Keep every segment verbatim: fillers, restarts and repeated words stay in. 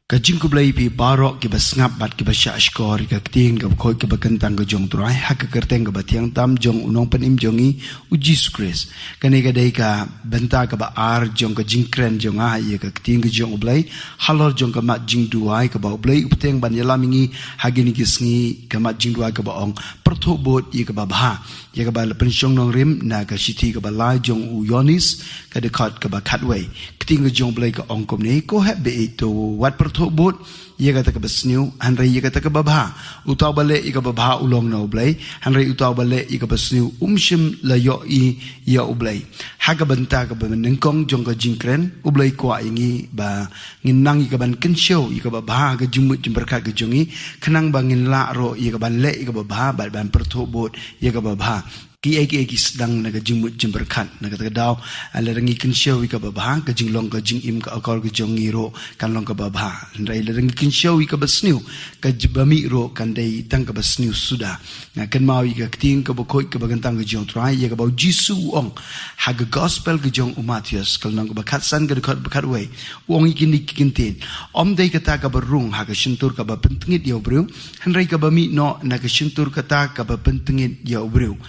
Ka jingkhublei ïa phi baroh kiba sngap bad kiba shah shkor ïa ka ktien kaba khuid kaba kyntang ka jong U Trai ha ka kyrteng kaba thiang tam jong U Nongpynim jong ngi, U Jisu Khrist. Kane ka dei ka bynta kaba ar jong ka jingkren jong nga ïa ka ktien ka jong U Blei halor jong ka mat jingduwai kaba U Blei u bteng ban ïalam ïa ngi ha kine ki sngi, ka mat jingduwai kaba ong, pyrthuh bud ïa kaba bha. Ïa kaba la pynshong nongrim na ka shithi kaba lai jong u Ïoannis, ka dkhot kaba khatwei. Ka ktien ka jong U Blei ka ong kumne: Ko hep beit, to wat pyrthuh bud ïa kata kaba sniew, hynrei ïa kata kaba bha. Uta uba leh ïa kaba bha u long na U Blei, hynrei uta uba leh ïa kaba sniew um shym la ïohi ïa U Blei. Ha ka bynta kaba nyngkong jong ka jingkren, U Blei u kwah ïa ngi ba ngin nang ïa kaban kynshew ïa kaba bha ha ka jingmut jingpyrkhat ka jong ngi, khnang ba ngin lah ruh ïa kaban leh ïa kaba bha bad ban pyrthuh bud ïa kaba bha. Kiei kiei ki sdang na ka jingmut jingpyrkhat. Na kata ka daw, ah, lada ngi kynshew ïa kaba bha, ka jinglong ka jingim ka akor ka jong ngi ruh kan long kaba bha. Hynrei lada ngi kynshew ïa kaba sniew, ka jingmih ruh kan dei tang kaba sniew suda. Nga kynmaw ïa ka ktien kaba khuid kaba kyntang ka jong U Trai, ïa kaba U Jisu u ong ha ka gospel ka jong u Mathaios, ka lynnong kaba khatsan, ka dkhot ba khatwei. U ong ïa kine ki kyntien: Ym dei kata kaba rung ha ka shyntur kaba pyntngit ïa u briew, hynrei kaba mih noh na ka shyntur kata kaba pyntngit ïa u briew.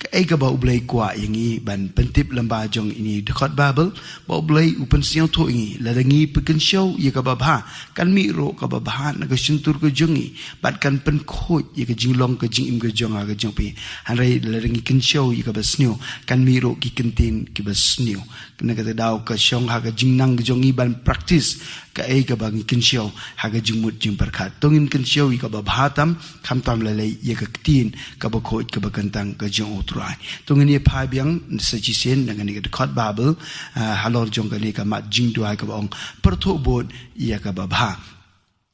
Kaei kaba U Blei u kwah ïa ngi ban pyntip lyngba jong ine i dkhot Baibl, ba U Blei u pynsngewthuh ïa ngi, lada ngi pynkynshew ïa kaba bha, kan mih ruh kaba bha na ka shyntur ka jong ngi, bad kan pynkhuid ïa ka jinglong ka jingim ka jong nga ka jong phi. Hynrei lada ngi kynshew ïa kaba sniew, kan mih ruh ki kyntien kiba sniew. Na kata ka daw ka shong ha ka jingnang ka jong ngi ban practice kaei kaba ngi kynshew ha ka jingmut jingpyrkhat. To ngin kynshew ïa kaba bha tam, khamtam lei lei ïa ka ktien kaba khuid kaba kyntang ka jong U Trai. To ngin ïa phai biang sa shisien na kane ka dkhot Baibl, ah, halor jong kane ka mat jingduwai kaba ong, pyrthuh bud ïa kaba bha.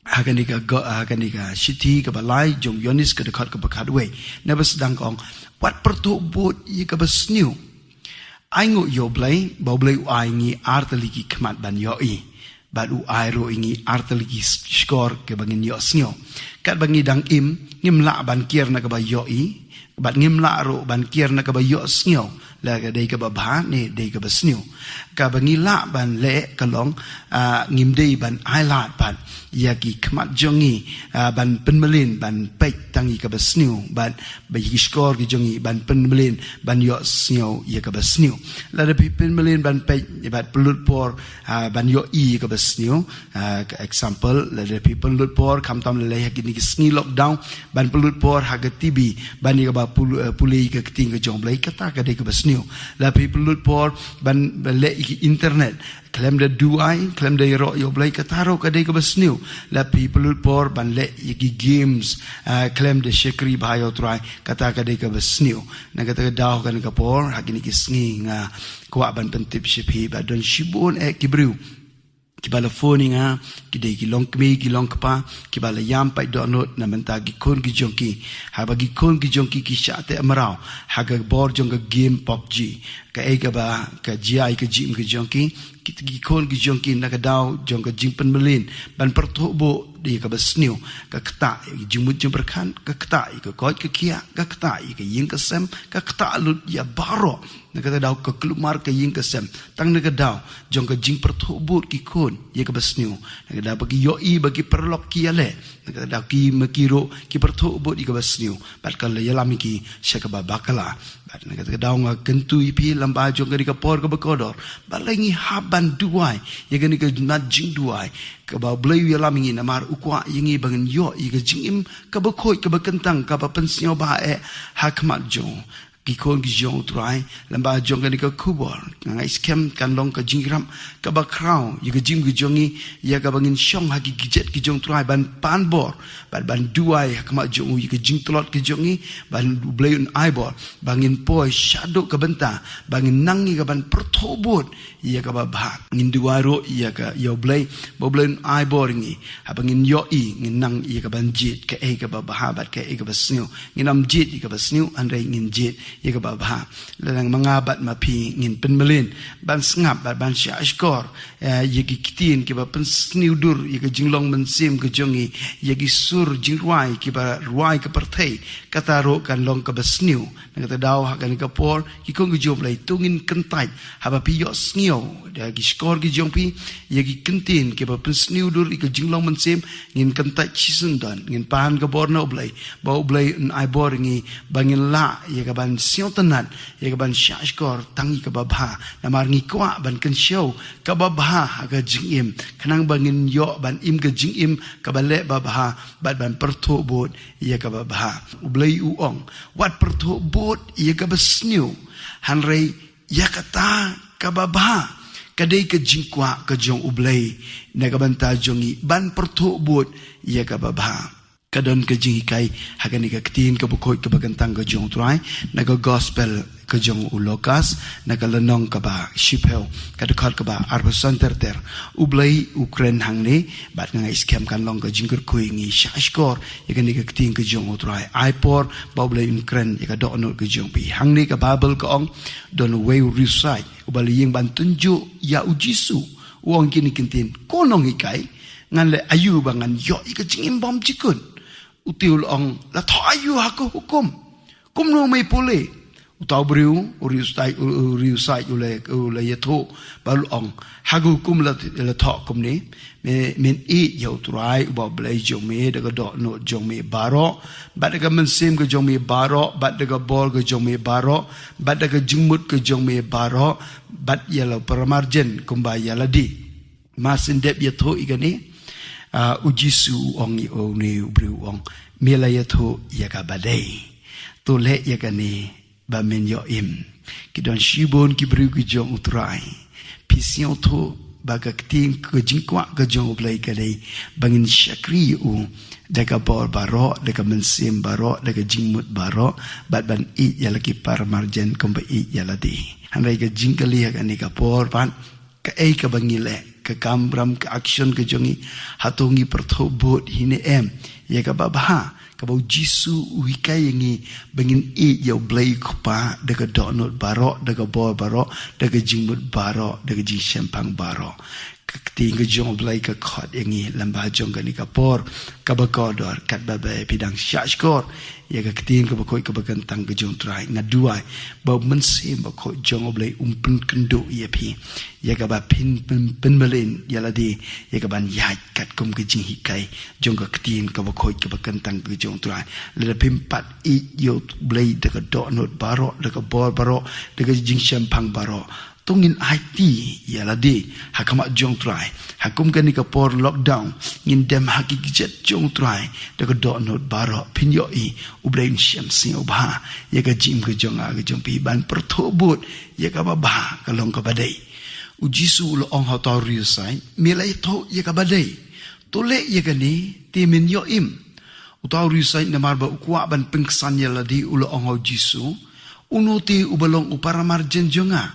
Ha kane ka go-, ha kane ka shithi kaba lai jong u Ïoannis, ka dkhot kaba khatwei. Naba sdang ka ong, wat pyrthuh bud ïa kaba sniew. Ai nguh ïa U Blei, ba U Blei u ai ïa ngi artylli ki khmat ban ïohi, bad u ai ruh ïa ngi artylli ki s-, shkor kiba ngin ïohsngew. Katba ngi dang im, ngim lah ban kiar na kaba ïohi, bad ngim lah ruh ban kiar na kaba ïohsngew, la ka dei kaba bha ne dei kaba sniew. Kaba ngi lah ban leh ka long, ah, ngim dei ban ailad pat ïa ki khmat jong ngi, ah, ban pynmlien ban peit tang ïa kaba sniew, bad ba ïa ki shkor ki jong ngi ban pynmlien ban ïohsngew ïa kaba sniew. Lada phi pynmlien ban peit bad pynlut por, ah, ban ïohi ïa kaba sniew, ah, ka example, lada phi pynlut por, khamtam lei lei ha kine ki sngi lockdown, ban pynlut por ha ka T V, ban ïa kaba pul-, eh, pule ïa ka ktien ka jong U Blei, kata ka dei kaba sniew. Lada phi pynlut por ban, ban leh ïa ki internet, khlem da duwai, khlem da ïaroh ïa U Blei, kata ruh ka dei kaba sniew. Lada phi pynlut por ban leh ïa ki games, ah, khlem da shakri bha ïa U Trai, kata ka dei kaba sniew. Na kata ka daw, kane ka por, ha kine ki sngi nga kwah ban pyntip sha phi ba don shibun eh ki briew kiba la phone ïa nga, ki dei ki longkmie ki longkpa, kiba la ïam pait dohnud na bynta ki khun ki jong ki. Haba ki khun ki jong ki ki shah teh mraw ha ka bor jong ka game PUBG. Kaei kaba ka jia ïa ka jingim ka jong ki, ki, ki khun ki jong ki na ka daw jong ka jingpynmlien ban pyrthuh bud ïa kaba sniew, ka ktah ïa ka jingmut jingpyrkhat, ka ktah ïa ka koit ka khiah, ka ktah ïa ka ïing ka sem, ka ktah lut ïa baroh. Na kata ka daw ka kulmar ka ïing ka sem tang na ka daw jong ka jingpyrthuh bud ki khun ïa kaba sniew. Na ka daw ba ki ïohi ba ki paralok ki ïaleh, na kata ka daw ki ma ki ruh ki pyrthuh bud ïa kaba sniew, bad ka la ïalam ïa ki sha kaba bakla. Bad na kata ka daw nga kyntu ïa phi lyngba jong kane ka por kaba kordor, balei ngi hap ban duwai ïa kane ka mat jingduwai, kaba U Blei u ïalam ïa ngi, namar u kwah ïa ngi ba ngin ïoh ïa ka jingim kaba khuid kaba kyntang kaba pynsngewbha eh ha khmat jong u. Ki khun ki jong U Trai, lyngba jong kane ka khubor, nga ngeit skhem kan long ka jingïarap kaba khraw ïa ka jingim ka jong ngi, ïa kaba ngin shong ha ki kjat ki jong U Trai ban pan bor bad ban duwai ha khmat jong u ïa ka jingtlot ka jong ngi, ban U Blei un ai bor ba ngin poi shaduh ka bynta, ba ngin nang ïa kaban pyrthuh bud ïa kaba bha. Ngin duwai ruh ïa ka, ïa U Blei ba U Blei un ai bor ïa ngi, haba ngin ïohi, ngin nang ïa kaban jied kaei kaba bha bad kaei kaba sniew. Ngin ym jied ïa kaba sniew, hynrei ngin jied ïa kaba bha. Lada ma nga bad ma phi ngin pynmlien ban sngap bad ban shahshkor, eh, ïa ki ktien kiba pynsniew dur ïa ka jinglong mynsiem ka jong ngi, ïa ki sur jingrwai kiba rwai ka pyrthei, kata ruh kan long kaba sniew. Na kata ka daw ha kane ka por, ki khun ki jong U Blei, to ngin kyntait, haba phi ïohsngew da ki shkor ki jong phi ïa ki ktien kiba pynsniew dur ïa ka jinglong mynsiem, ngin kyntait shisyndon, ngin pan ka bor na U Blei, ba U Blei un ai bor ngi ba ngin lah ïa ka ban sngewtynnad, ïa ka ban shahshkor tang ïa kaba bha. Namar ngi kwah ban kynshew kaba bha ha ka jingim, khnang ba ngin ïoh ban im ka jingim kaba leh ba bha bad ban pyrthuh bud ïa kaba bha. U Blei u ong, wat pyrthuh bud ïa kaba sniew, hynrei ïa kata kaba bha ka dei ka jingkwah ka jong U Blei na ka bynta jong ngi ban pyrthuh bud ïa kaba bha. Ka don ka jinghikai ha kane ka ktien kaba khuid kaba kyntang ka jong U Trai, na ka gospel ka jong u Lukas, na ka lynnong kaba shiphew, ka dkhot kaba arphew san ter ter. U Blei u kren hangne, bad nga ngeit skhem kan long ka jingkyrkhu ïa ngi shahshkor ïa kane ka ktien ka jong U Trai. Ai por ba U Blei un kren ïa ka dohnud ka jong phi. Hangne ka Baibl ka ong, don uwei u riewsaid uba la ïeng ban tynjuh ïa U Jisu. U ong kine ki ktien, ko nonghikai, ngan leh aïu ba ngan ïoh ïa ka jingim bymjukut? U te u la ong, la thoh aïu ha ka hukum? Kumno me pule? Uta u briew, u riewsaid, u, u riewsaid u la, u la ïathuh bad u la ong, ha ka hukum la, la thoh kumne, me, men ïeit ïa U Trai uba U Blei jong me da ka dohnud jong me baroh, bad da ka mynsiem ka jong me baroh, bad da ka bor ka jong me baroh, bad da ka jingmut ka jong me baroh, bad ïa la paramarjan kumba ïa lade. Mar syn dep ïathuh ïa kane, ah, U Jisu u ong ïa une u briew, u ong, me la ïathuh ïa kaba dei. To leh ïa kane ba men ïoh im. Ki don shibun ki briew ki jong U Trai. Phi sngewthuh ba ka ktien ka jingkwah ka jong U Blei ka dei ba ngin shakri ïa u da ka bor baroh, da ka mynsiem baroh, da ka jingmut baroh, bad ban ïeit ïa la ki paramarjan kumba ïeit ïa lade. Hynrei ka jingkylli ha kane ka por pat, kaei kaba ngi leh, ka kamram, ka action ka jong ngi, hato ngi pyrthuh bud hi ne em ïa kaba bha kaba U Jisu u hikai ïa ngi, ba ngin ïeit ïa U Blei U Kpa da ka dohnud baroh, da ka bor baroh, da ka jingmut baroh, da ka jingshemphang baroh. Ka ktien ka jong U Blei ka khot ïa ngi lyngba jong kane ka por kaba kordor, katba phi dang shahshkor ïa ka ktien kaba khuid kaba kyntang ka jong U Trai. Nga duwai ba U Mynsiem Bakhuid jong U Blei un pynkynduh ïa phi ïa kaba phin pyn, pynmlien ïa lade ïa kaban ïaid katkum ka jinghikai jong ka ktien kaba khuid kaba kyntang ka jong U Trai. Lada phim pat ïeit ïa U Blei da ka dohnud baroh, da ka bor baroh, da ka jingshemphang baroh, to ngin aiti ïa lade ha khmat jong U Trai. Ha kum kane ka por lockdown, ngin dem ha ki kjat jong U Trai da ka dohnud baroh, phin ïohi U Blei un shem sngewbha ïa ka jingim ka jong nga ka jong phi, ban pyrthuh bud ïa kaba bha, ka long kaba dei. U Jisu u la ong ha uta u riewsaid, me la ïathuh ïa kaba dei. To leh ïa kane te men ïoh im. Uta u riewsaid namar ba u kwah ban pynksan ïa lade, u la ong ha U Jisu, uno te uba long u paramarjan jong nga?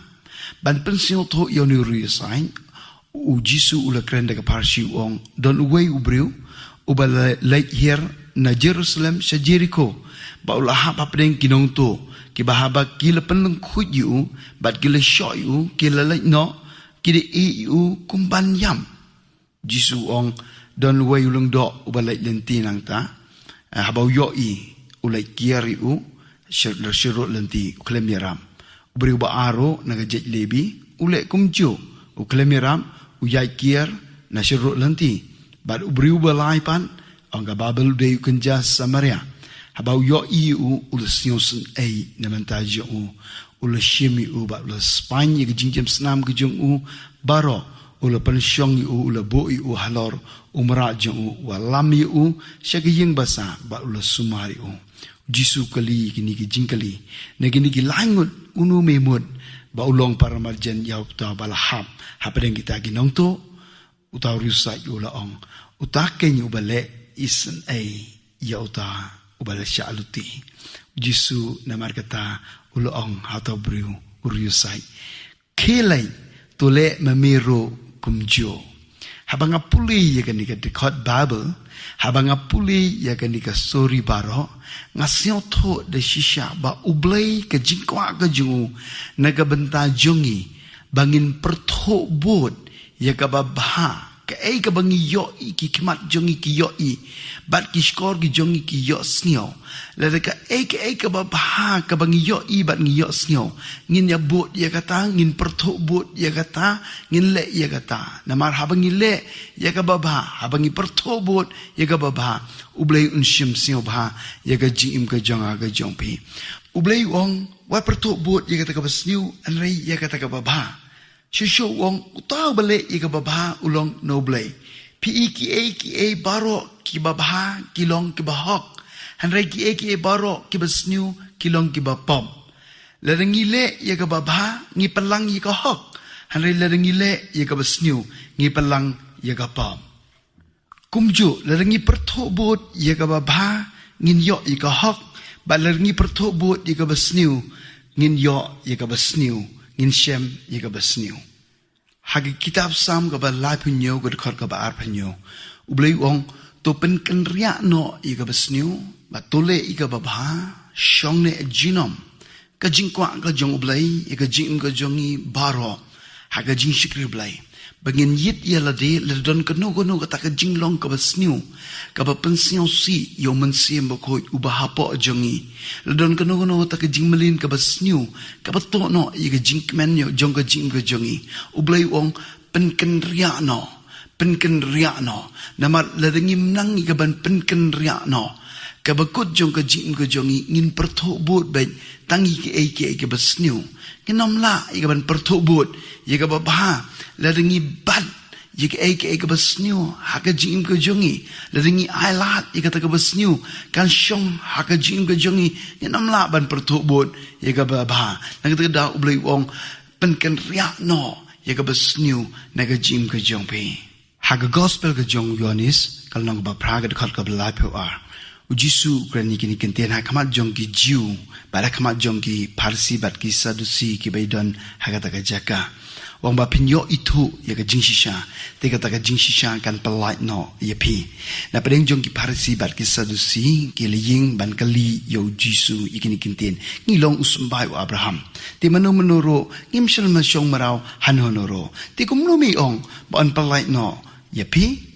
Ban pynsngewthuh ïa une u riewsaid, U Jisu u la kren da ka pharshi, u ong, don uwei u briew uba la leit hiar na Jerusalem sha Jerikho, ba u la hap hapdeng ki nongtuh, kiba haba ki la pynlyngkhuid ïa u bad ki la shoh ïa u, ki la leit noh, ki da ïeh ïa u kum ban ïam. Jisu u ong, don uwei u lyngdoh uba leit lynti nangta, eh, haba u ïohi, u leit kiar ïa u sha, sha rud lynti, u khlem ïarap. U briew ba ar ruh na ka jaid Lebi u leh kumjuh, u khlem ïarap, u ïaid kiar na sha rud lynti. Bad u briew ba lai pat, ong ka Baibl, u dei u kynja Samaria. Haba u ïohi ïa u, u la sngewsynei na bynta jong u, u la shim ïa u bad u la spaiñ ïa ka jingjemsnam ka jong u baroh, u la pynshong ïa u, u la buh ïa u halor u mrad jong u, u wallam ïa u sha ka ïing basa bad u la sumar ïa u. U Jisu u kylli kine ki jingkylli. Na kine ki lai ngut, uno me mut ba u long paramarjan ïa uta ba la hap hapdeng kita ki nongtuh? Uta u riewsaid u la ong, uta keiñ uba leh isynei ïa uta uba la shah luti. U Jisu namar kata u la ong ha uta u briew u riewsaid, khie leit, to leh ma me ruh kumjuh. Haba nga pule ïa kane ka dkhot Baibl, haba nga pule ïa kane ka sori baroh, nga sngewthuh da shisha ba U Blei ka jingkwah ka jong u na ka bynta jong ngi, ba ngin pyrthuh bud ïa kaba bha, kaei kaba ngi ïohi, ki khmat jong ngi ki ïohi, bad ki shkor ki jong ngi ki ïohsngew. Lada kaei kaei kaba bha kaba ngi ïohi bad ngi ïohsngew, ngin ïa bud ïa kata, ngin pyrthuh bud ïa kata, ngin leh ïa kata. Namar haba ngi leh ïa kaba bha, haba ngi pyrthuh bud ïa kaba bha, U Blei un shim sngewbha ïa ka jingim ka jong nga ka jong phi. U Blei u ong, wat pyrthuh bud ïa kata kaba sniew, hynrei ïa kata kaba bha. Shuh shuh u ong, uta uba leh ïa kaba bha u long na U Blei. Phi i, kiei kiei baroh kiba bha ki long kiba hok, hynrei kiei kiei baroh kiba sniew ki long kiba pop. Lada ngi leh ïa kaba bha, ngi pynlang ïa ka hok, hynrei lada ngi leh ïa kaba sniew, ngi pynlang ïa ka pop. Kumjuh, lada ngi pyrthuh bud ïa kaba bha, ngin ïoh ïa ka hok, bad lada ngi pyrthuh bud ïa kaba sniew, ngin ïoh ïa kaba sniew, ngin shem ïa kaba sniew. Ha ka kitab Salm kaba laiphew hynñiew, ka dkhot kaba arphew hynñiew, U Blei u ong, to pynkynriah noh ïa kaba sniew, bad to leh ïa kaba bha, shong ne junom. Ka jingkwah ka jong U Blei ïa ka jingim ka jong ngi baroh, ha ka jingshakri Blei, ba ngin ïit ïa lade lada don kano kano kata ka jinglong kaba sniew, kaba pynsngewsih ïa U Mynsiem Bakhuid uba hapoh jong ngi. Lada don kano kano kata ka jingmlien kaba sniew, kaba tuh noh ïa ka jingkmen ïa jong ka jingim ka jong ngi. U Blei u ong, pynkynriah noh, pynkynriah noh. Namar lada ngim nang ïa kaban pynkynriah noh, kaba kut jong ka jingim ka jong ngi, ngin pyrthuh bud beit tang ïa kiei kiei kaba sniew. Ngin ym lah ïa kaban pyrthuh bud ïa kaba bha. Lada ngi bat ïa kiei kiei kaba sniew ha ka jingim ka jong ngi, lada ngi ailad ïa kata kaba sniew kan shong ha ka jingim ka jong ngi, ngin ym lah ban pyrthuh bud ïa kaba bha. Na kata ka daw U Blei u ong, pynkynriah noh ïa kaba sniew na ka jingim ka jong phi. Ha ka gospel ka jong u Ïoannis, ka lynnong kaba phra, ka dkhot kaba laiphew ar, U Jisu u kren ïa kine ki kyntien ha khmat jong ki Jiw, bad ha khmat jong ki Pharisi bad ki Sadusi kiba ïadon ha kata ka jaka. U ong ba phin ïoh ithuh ïa ka jingshisha, te kata ka jingshisha kan pyllait noh ïa phi. Na pdeng jong ki Pharisi bad ki Sadusi ki la ïeng ban kylli ïa U Jisu ïa kine ki kyntien. Ngi long u symbai u Abraham. Te mano mano ruh, ngim shym la shong mraw hano hano ruh. Te kumno me ong ba yn pyllait noh ïa phi?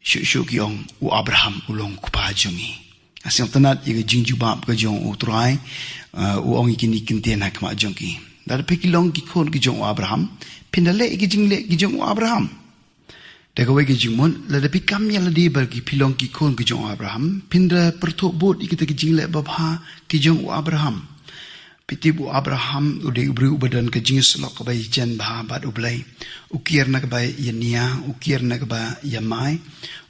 Shuh shuh ki ong, u Abraham u long u kpa jong ngi. Nga sngewtynnad ïa ka jingjubab ka jong U Trai, eh, u ong ïa kine ki kyntien ha khmat jong ki. Lada phi ki long ki khun ki jong u Abraham, phin da leh ïa ki jingleh ki jong u Abraham. Da kawei ka jingmut, lada phi kam ïa lade ba ki phi long ki khun ki jong u Abraham, phin da pyrthuh bud ïa kita ki jingleh babha ki jong u Abraham. Phi tip, u Abraham u dei u briew uba don ka jingïasyllok kaba ïajen bha bad U Blei. U kiar na kaba ïania, u kiar na kaba ïamai,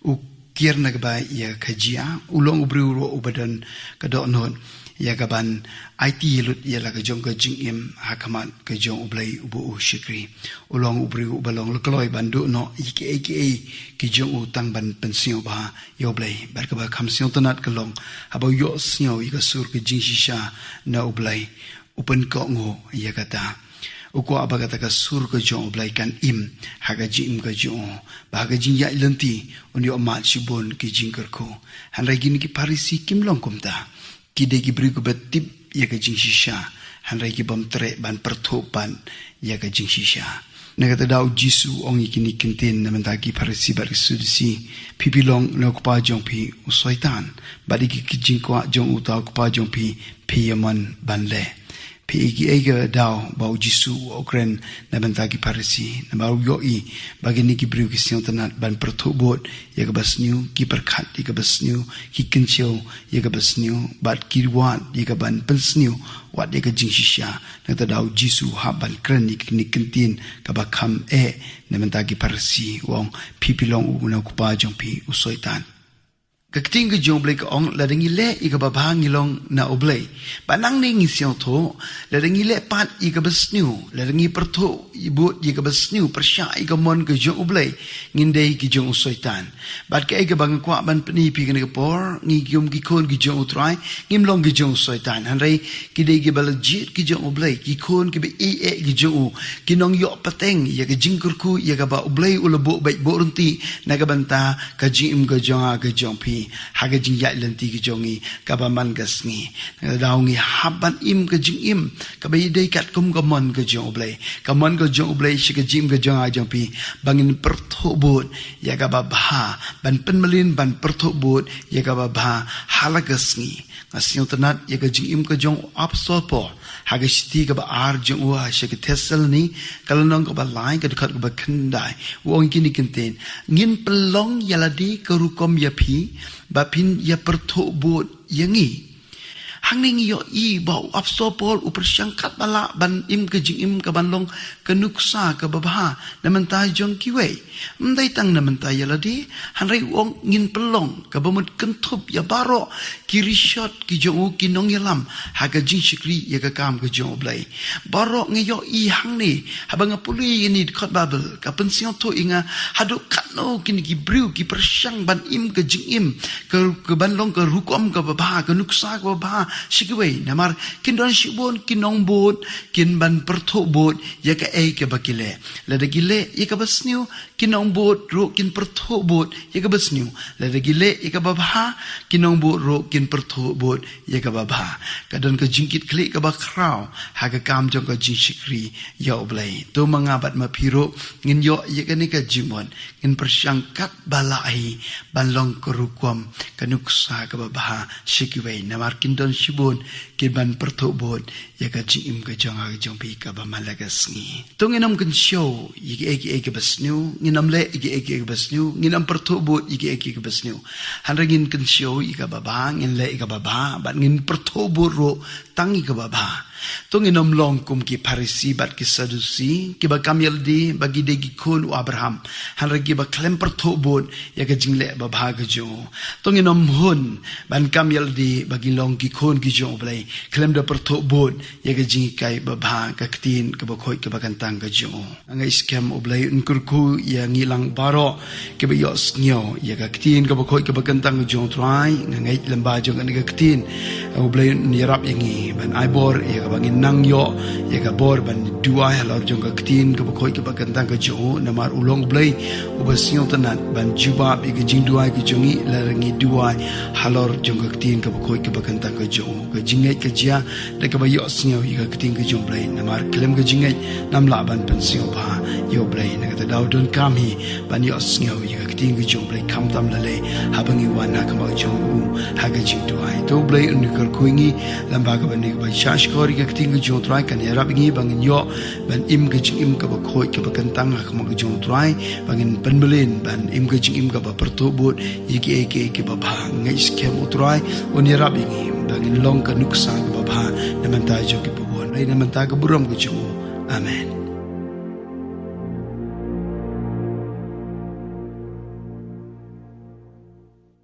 u kiar na kaba ïakhajia. U long u briew ruh uba don ka dohnud ïa kaban aiti lut ïa la ka jong ka jingim ha khmat ka jong U Blei uba u shakri. U long u briew uba long la kloi ban duh noh ïa kiei kiei ki jong u tang ban pynsngewbha ïa U Blei. Bad kaba kham sngewtynnad ka long, haba u ïohsngew ïa ka sur ka jingshisha na U Blei, u pynkohnguh ïa kata. U kwah ba kata ka sur ka jong U Blei kan im ha ka jingim ka jong u, ba ha ka jingïaid lynti un ïoh mad shibun ki jingkyrkhu. Hynrei kine ki Pharisi kim long kumta. Ki dei ki briew kiba tip ïa ka jingshisha, hynrei ki bym treh ban pyrthuh pat ïa ka jingshisha. Na kata ka daw U Jisu u ong ïa kine ki kyntien na bynta ki Pharisi bad ki Sadusi, phi phi long na u kpa jong phi u Soitan, bad ïa ki jingkwah jong uta u kpa jong phi, phi ïa mon ban leh. Phi i, kiei ka daw ba U Jisu u kren na bynta ki Pharisi? Namar u ïohi ba kine ki briew ki sngewtynnad ban pyrthuh bud ïa kaba sniew, ki pyrkhat ïa kaba sniew, ki kynshew ïa kaba sniew, bad ki wad ïa kaban pynsniew wat ïa ka jingshisha. Na kata ka daw U Jisu u hap ban kren ïa kine ki kyntien kaba kham eh na bynta ki Pharisi, u ong, phi phi long u na u kpa jong phi u Soitan. Ka ktien ka jong U Blei ka ong, lada ngi leh ïa kaba bha ngi long na U Blei. Bad nangne ngi sngewthuh, lada ngi leh pat ïa kaba sniew, lada ngi pyrthuh bud ïa kaba sniew pyrshah ïa ka mon ka jong U Blei, ngin dei ki jong u Soitan. Bad kaei kaba nga kwah ban pyni ïa phi kane ka por, ngi kum ki khun ki jong U Trai, ngim long ki jong u Soitan. Hynrei ki dei kiba la jied ki jong U Blei, ki khun kiba ïeit ki jong u, ki nongïoh pateng ïa ka jingkyrkhu ïa kaba U Blei u la buh beit buh ryntih na ka bynta ka jingim ka jong nga ka jong phi, ha ka jingïaid lynti ka jong ngi kaba man ka sngi. Na kata ka daw ngi hap ban im ka jingim kaba ïadei katkum ka mon ka jong U Blei. Ka mon ka jong U Blei sha ka jingim ka jong nga jong phi, ba ngin pyrthuh bud ïa kaba bha, ban pynmlien ban pyrthuh bud ïa kaba bha ha la ka sngi. Nga sngewtynnat ïa ka jingim ka jong u Apostol Paul ha ka shithi kaba ar jong u ha sha ki Thessaloni, ka lynnong kaba lai, ka dkhot kaba khyndai. U ong kine ki ktien: Ngin pynlong ïa lade ka rukom ïa phi, ba phin ïa pyrthuh bud ïa ngi. Hangne ngi ïohi ba u Apostol Paul u pyrshang katba lah ban im ka jingim kaban long ka nuksa kaba bha na bynta jong kiwei. Ym dei tang na bynta ïa lade, hynrei u ong ngin pynlong kaba mut kynthup ïa baroh ki rishot ki jong u, ki nongïalam ha ka jingshakri ïa ka kam ka jong U Blei. Baroh ngi ïohi hangne, haba nga pule ïa kane ka dkhot Baibl, ka pynsngewthuh ïa nga haduh katno kine ki briew ki pyrshang ban im ka jingim ka, kaban long ka rukom kaba bha, ka nuksa kaba bha sha kiwei. Namar kin don shibun ki nongbud kin ban pyrthuh bud ïa kaei kaba ki leh. Lada ki leh ïa kaba sniew, ki nongbud ruh kin pyrthuh bud ïa kaba sniew. Lada ki leh ïa kaba bha, ki nongbud ruh kin pyrthuh bud ïa kaba bha. Ka don ka jingkitkhlieh kaba khraw ha ka kam jong ka jingshakri ïa U Blei. To ma nga bad ma phi ruh ngin ïoh ïa kane ka jingmut, ngin pyrshang katba lah hi ban long ka rukom, ka nuksa kaba bha sha kiwei. Namar kin don shibun kin ban pyrthuh bud ïa ka jingim ka jong nga ka jong phi kaba man la ka sngi. To ngin ym kynshew ïa kiei kiei kiba sniew, ngin ym leh ïa kiei kiei kiba sniew, ngin ym pyrthuh bud ïa kiei kiei kiba sniew. Hynrei ngin kynshew ïa kaba bha, ngin leh ïa kaba bha, bad ngin pyrthuh bud ruh tang ïa kaba bha. To ngin ym long kum ki Pharisi bad ki Sadusi, kiba kam ïa lade ba ki dei ki khun u Abraham, hynrei kiba khlem pyrthuh bud ïa ka jingleh babha ka jong u. To ngin ym hun ban kam ïa lade ba ki long ki khun ki jong U Blei, khlem da pyrthuh bud ïa ka jinghikai babha, ka ktien kaba khuid kaba kyntang ka jong u. Nga ngeit skhem U Blei un kyrkhu ïa ngi lang baroh kiba ïohsngew ïa ka ktien kaba khuid kaba kyntang ka jong U Trai. Nga ngeit lyngba jong kane ka ktien, U Blei un ïarap ïa ngi ban ai bor ïa kaba ngin nang ïoh ïa ka bor ban duwai halor jong ka ktien kaba khuid kaba kyntang ka jong u. Namar u long U Blei uba sngewtynnat ban jubab ïa ka jingduwai ka jong ngi lada ngi duwai halor jong ka ktien kaba khuid kaba kyntang ka jong u. Ka jingngeit ka jia da kaba ïohsngew ïa ka ktien ka jong U Blei. Namar khlem ka jingngeit ngam lah ban pynsngewbha ïa U Blei. Na kata ka daw donkam hi ban ïohsngew ïa ka ktien ka jong U Blei khamtam lei lei haba ngi wan ha khmat jong u ha ka jingduwai. To U Blei un kyrkhu ïa ngi lyngba kaba ngi ba shahshkor ïa ka ktien ka jong U Trai, kan ïarap ïa ngi ba ngin ïoh ban im ka jingim kaba khuid kaba kyntang ha khmat ka jong U Trai, ba ngin pynmlien ban im ka jingim kaba pyrthuh bud ïa kiei kiei kiba bha. Nga ngeit skhem U Trai un ïarap ïa ngi ba ngin long ka nuksa kaba bha na bynta jong kiba bun, na bynta ka burom ka jong u. Amen.